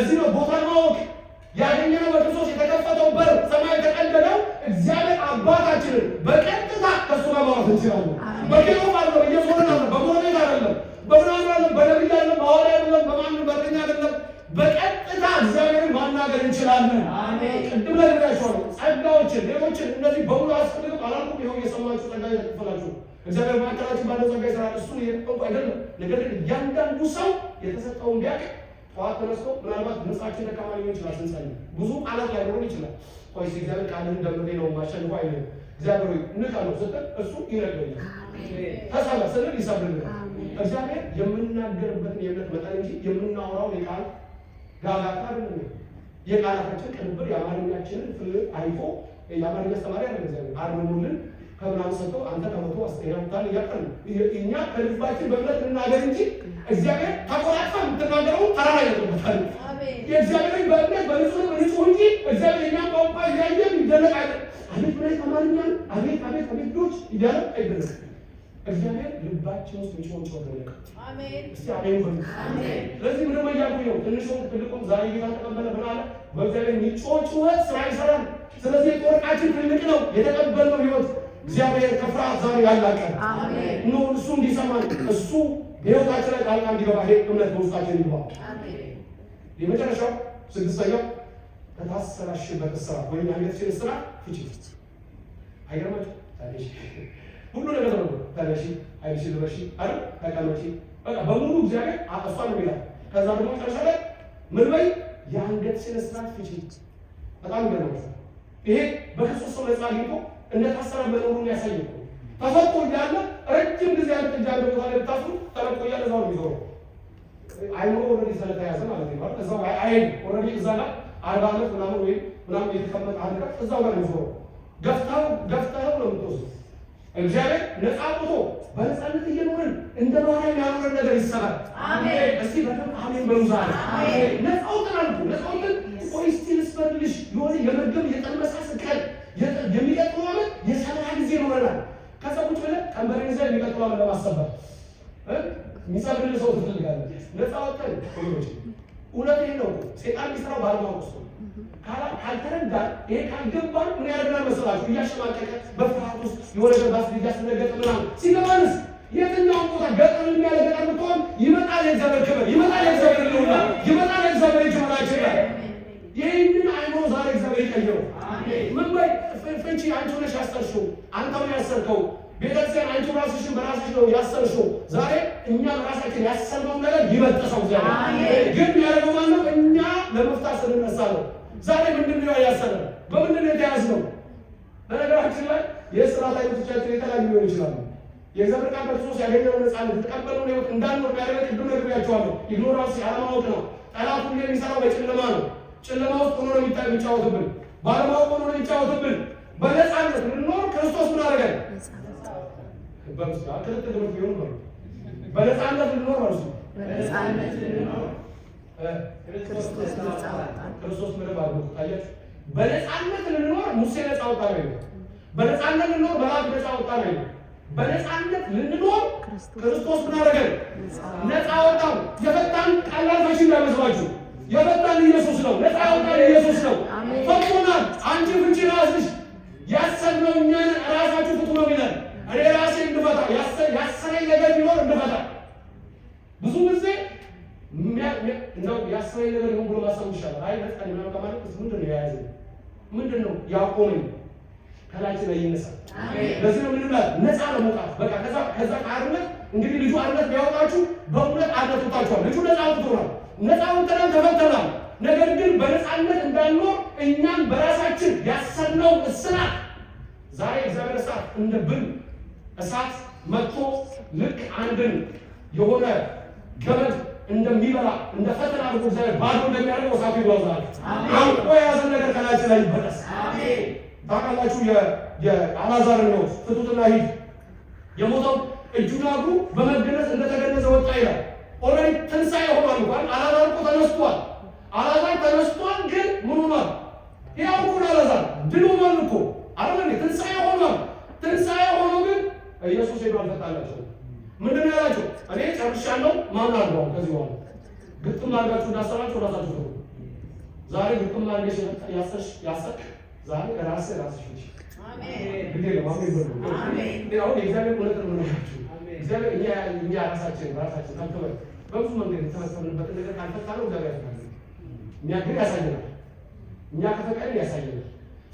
ለዚህ ነው ቦታ ማወቅ ያገኘነው፣ በክርስቶስ የተከፈተው በር፣ ሰማይ የተቀደደው፣ እግዚአብሔር አባታችንን በቀጥታ ከእሱ ጋር ማውራት እንችላለን። በኬሮብ አይደለም፣ እየዞርን አይደለም፣ በጎረቤት አይደለም፣ በምናምን አይደለም፣ በነቢይ አይደለም፣ በሐዋርያ አይደለም፣ በማንም በረኛ አይደለም። በቀጥታ እግዚአብሔርን ማናገር እንችላለን። ቅድም ላይ ነግራችኋለሁ። ጸጋዎችን፣ ሌሎችን እነዚህ በሙሉ አያስፈልግም አላልኩም። ይኸው እየሰማችሁ ጸጋ እየተከፈላችሁ እግዚአብሔር መካከላችን ባለው ጸጋ ይሰራል። እሱን እየጠቀምኩ አይደለም። ነገር ግን እያንዳንዱ ሰው የተሰጠውን ቢያውቅ ጠዋት ተነስቶ ምናልባት ድምፃችን ደካማ ሊሆን ይችላል። ስንጸልይ ብዙ ቃላት ላይኖረን ይችላል። ቆይ እስኪ እግዚአብሔር ቃልህን ደምሬ ነው ማሸንፈው አይልም። እግዚአብሔር ሆይ ንቀለው ስትል እሱ ይነግረኛል። ተሰበር ስንል ይሰብርልናል። እግዚአብሔር የምናገርበትን የእምነት መጠን እንጂ የምናወራውን የቃል ጋጋታ አይደለም። የቃላታችን ቅንብር የአማርኛችንን ፍል አይቶ የአማርኛ አስተማሪ አይደለም። እግዚአብሔር አርምሞልን ከምናምን ሰጥቶ አንተ ከ100 አስጠኛታል እያቀል እኛ ከልባችን በእምነት እንናገር እንጂ እግዚአብሔር ተቆራጥፈ የምትናገረው ተራራ ይለጥበታል። የእግዚአብሔርን በእምነት በንጹህ ንጹህ እንጂ እግዚአብሔር እኛን ቋንቋ እያየ የሚደነቅ አይደለም። አቤት ምን አይነት አማርኛ ነው! አቤት አቤት አቤት ዶች እያለ አይደለም። እግዚአብሔር ልባችን ውስጥ የሚጮኸውን ጩኸት ነው የሚያውቀው። እስቲ አሜን በሉ። ስለዚህ ምንም እያልኩኝ ነው። ትንሹም ትልቁም ዛሬ ጌታ ተቀበለ ምን አለ? በእግዚአብሔር የሚጮህ ጩኸት ስራ ይሰራል። ስለዚህ የጦር ዕቃችን ትልቅ ነው። የተቀበልነው ህይወት እግዚአብሔር ከፍርሃት ዛሬ ያላቀን ኖ እሱ እንዲሰማን፣ እሱ በህይወታችን ላይ ጣልቃ እንዲገባ ይሄ እምነት በውስጣችን ይግባ። የመጨረሻው ስድስተኛው ከታሰራሽበት እስራት ወይም የአንገትሽን እስራት ፍቺ። አይገርማችሁ? ተነሺ፣ ሁሉ ነገር ነው። ተነሺ፣ አይንሽን ልበሺ አይደል? ተቀመጪ፣ በቃ በሙሉ እግዚአብሔር እሷን ነው ይላል። ከዛ ደግሞ መጨረሻ ላይ ምን በይ? የአንገትሽን እስራት ፍቺ። በጣም ይገርማችሁ። ይሄ በክርስቶስ ሰው ነፃ አግኝቶ እንደታሰረ መኖሩን ያሳይ እኮ። ተፈቶ እያለ ረጅም ጊዜ አንድ ጥጃ አንድ ቦታ ላይ ብታስሩ ተለቆ እያለ እዛው ነው የሚዞረው። አይምሮ already ስለተያዘ ማለት ነው። እዛው አይሄድም። Already እዛ ጋር 40 ዓመት ምናምን ወይም ምናምን የተቀመጠ አንድ ቀን እዛው ጋር ነው የሚዞረው። ገፍተኸው ገፍተኸው ነው የምትወስደው። እግዚአብሔር ነፃ አውጥቶ በነፃነት እየኖርን እንደ ባሪያ የሚያኖረን ነገር ይሰራል። እስቲ በደንብ አሜን በሉ ዛሬ። ነፃ አውጥተናል እኮ። ነፃ አውጥተን ቆይ እስቲ ልስበርልሽ የሆነ የመርገም የጠልመሳ ስቀል የሚቀጥለው ዓመት የሰራ ጊዜ ይኖረናል። ከዛ ቁጭ ብለህ ቀንበሬን ይዘህ የሚቀጥለው ዓመት ለማሰበር የሚሰብርልህ ሰው ትፈልጋለህ። ነፃ ወጥተን ወገኖች፣ እውነት ይሄ ነው። ሴጣን የሚሰራው ባለማወቅ ውስጥ ነው። ካልተረዳን፣ ይሄ ካልገባን ምን ያደርገናል መሰላችሁ? እያሸማቀቀ በፍርሃት ውስጥ የሆነ ነገር ባስ እያስደነገጠ ምናምን። ሲገባንስ የትኛውን ቦታ ገጠር ያለ ገጠር ብትሆን ይመጣል የእግዚአብሔር ክብር፣ ይመጣል የእግዚአብሔር ሕልውና፣ ይመጣል የእግዚአብሔር እጅ በላያችን ላይ። ይህንን አይምሮ ዛሬ እግዚአብሔር ይቀይረው። ምን በይ? ፍቺ። አንቺ ሆነሽ ያሰርሽው፣ አንተ ነው ያሰርከው። ቤተክርስቲያን አንቺ ራስሽን በራስሽ ነው ያሰርሽው። ዛሬ እኛ በራሳችን ያሰርነውን ነገር ይበጥሰው እግዚአብሔር። ግን የሚያደርገው ማነው? እኛ ለመፍታት ስንነሳ ነው። ዛሬ ምንድን ነው ያሰረን? በምንድን ነው የተያዝነው? በነገራችን ላይ የስርዓት አይነቶቻችን የተለያዩ ሊሆን ይችላሉ። የእግዚአብሔር ቃል በክርስቶስ ያገኘነው ነፃነት፣ የተቀበልነውን ሕይወት እንዳንኖር የሚያደርገን ቅድም ነግሬያቸዋለሁ። Ignorance ያለማወቅ ነው። ጠላት ሁሌ የሚሰራው በጨለማ ነው። ጨለማ ውስጥ ሆኖ ነው የሚጫወትብን። ባለማወቅ ሆኖ ነው የሚጫወትብን። በነፃነት ልንኖር ክርስቶስ ምን አደረገን? ክትትል ትምህርት ቢሆን ነው። በነፃነት ልንኖር ማለት ነው። በነፃነት ልንኖር ክርስቶስ ነፃ አወጣን። ክርስቶስ ምንም አድርጎ ታያችሁ። በነፃነት ልንኖር ሙሴ ነፃ ወጣ ነው የሚለው። በነፃነት ልንኖር መልአክ ነፃ ወጣ ነው የሚለው። በነፃነት ልንኖር ክርስቶስ ምን አደረገን? ነፃ ወጣን። የፈታን ቀላል ፈቺ እንዳይመስላችሁ። የፈታን ኢየሱስ ነው። ነፃ ያወጣን ኢየሱስ ነው። ፈቶናል። አንቺ ፍቺ፣ ራስሽ ያሰርነው እኛን ራሳችሁ ፍቱ ነው የሚለን። እኔ ራሴ እንድፈታ፣ ያሰረኝ ነገር ቢኖር እንድፈታ። ብዙ ጊዜ እንደው ያሰረኝ ነገር ይሁን ብሎ ማሰቡ ይሻላል። አይ ነፃ ነኝ ምናምን ከማለት ምንድን ነው የያዘኝ? ምንድን ነው ያቆመኝ? ከላያችን ላይ ይነሳል። ለዚህ ነው ምን ነፃ ለመውጣት በቃ ከዛ ከአርነት እንግዲህ ልጁ አርነት ቢያወጣችሁ በእውነት አርነት ወጣችኋል። ልጁ ነፃ አውጥቶናል። ነፃ ወጥተናል፣ ተፈተናል። ነገር ግን በነፃነት እንዳንኖር እኛም በራሳችን ያሰርነው እስራት ዛሬ እግዚአብሔር እሳት እንደ ብን እሳት መጥቶ ልክ አንድን የሆነ ገመድ እንደሚበላ እንደ ፈተና አድርጎ እግዚአብሔር ባዶ እንደሚያደርገው እሳቱ ይጓዛል። አንቆ የያዘን ነገር ከላያችን ላይ ይበጠስ። ታውቃላችሁ የአልዓዛርን ነው ፍቱትና ሂድ የሞተው እጁና እግሩ በመገነዝ እንደተገነዘ ወጣ ይላል። Already ትንሣኤ ሆኗል እንኳን አልዓዛር እኮ ተነስቷል። አልዓዛር ተነስቷል፣ ግን ምን ሆኗል? ያው እኮ ነው አልዓዛር ድል ሆኗል እኮ አይደል እንዴ? ትንሣኤ ሆኗል። ትንሣኤ ሆኖ ግን ኢየሱስ ሄዶ አልፈታላቸውም። ምንድን ነው ያላቸው? እኔ ጨርሻለሁ። ማን አድርገው ከዚህ በኋላ ግጥም አድርጋችሁ እንዳሰራችሁ ራሳችሁ ተው። ዛሬ ግጥም አድርገሽ ያሰርሽ ያሰርክ ዛሬ ራስህ ራስሽ ነሽ። ግዴ ነው። አሜን በሉ። እንዴ አሁን የእግዚአብሔር እውነት ነው የምነግራችሁ። እግዚአብሔር እኛ ራሳችን በራሳችን ተብትበን በብዙ መንገድ የተበተብንበትን ነገር ካልፈታነው እግዚአብሔር ያፈታል። እኛ ግን ያሳየናል። እኛ ከፈቀድን ያሳየናል።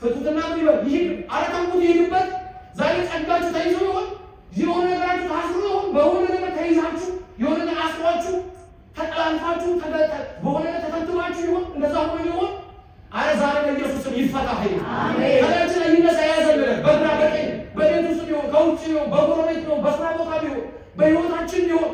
ፍቱትና ምን ይበል ይሂድ። ኧረ ተውት ይሂድበት። ዛሬ ጸጋችሁ ተይዞ ይሆን? የሆነ ነገራችሁ ታስሮ ይሆን? በሆነ ነገር ተይዛችሁ፣ የሆነ ነገር አስሯችሁ፣ ተጠላልፋችሁ፣ በሆነ ነገር ተተብትባችሁ ይሆን? እንደዛ ሆኖ ይሆን? አረ ዛሬ በኢየሱስ ስም ይፈታ። ከላያችን ላይ ይነሳ የያዘን ነገር፣ በግራ በቀኝ፣ በቤት ውስጥ ቢሆን፣ ከውጭ ቢሆን፣ በጎረቤት ቢሆን፣ በስራ ቦታ ቢሆን፣ በህይወታችን ቢሆን።